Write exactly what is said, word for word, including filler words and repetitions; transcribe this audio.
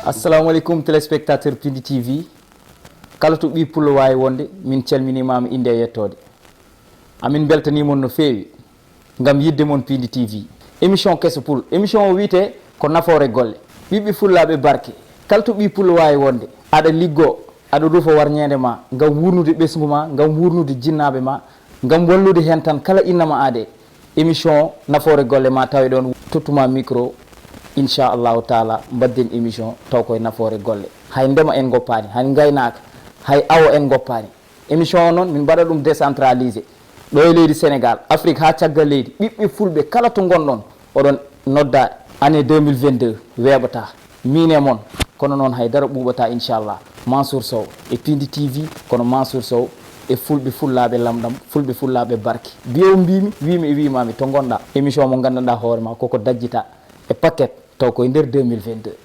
Assalamu aleykum, téléspectateur Pindi T V. Kala to ɓii pullo waawi wonde, min calminimaama innde e yettoode. Amin mbeltanii mon no feewi ngam yidde mon Pindi T V. Émission Keso Pul. Émission o wiyetee ko nafoore golle. Ɓiɓɓe fullaaɓe barke. Kala to ɓii pullo waawi wonde, aɗa liggoo, aɗa rufa warñeende ma ngam wuurnude ɓesngu ma, ngam wuurnude jinnaaɓe ma, ngam wallude heen tan kala innama aade. Émission nafoore golle ma tawe ɗoon, tottuma micro, inchallahu taala mbadden émission taw koye nafoore golle. Hay ndema en ngoppaani, hay ngaynaaka, hay awo en ngoppaani. Émission o noon min mbaɗa ɗum décentralisé ɗo e leydi Sénégal, Afrique haa caggal leydi. Ɓiɓɓe fulɓe kala to ngonɗon, oɗon nodda. Année deux mille vingt-deux weeɓata, min e mon, kono noon hay dara ɓuuɓata inchallah. Mansour Sow e Pindi T V, kono Mansour Sow e fulɓe fullaaɓe lamɗam, fulɓe fullaaɓe barke. Biyew mbimi, wimi e wimami to ngonɗa. Émission mo nganndanɗa hoore ma koko dajjita e paquet taw koye nder deux mille vingt-deux.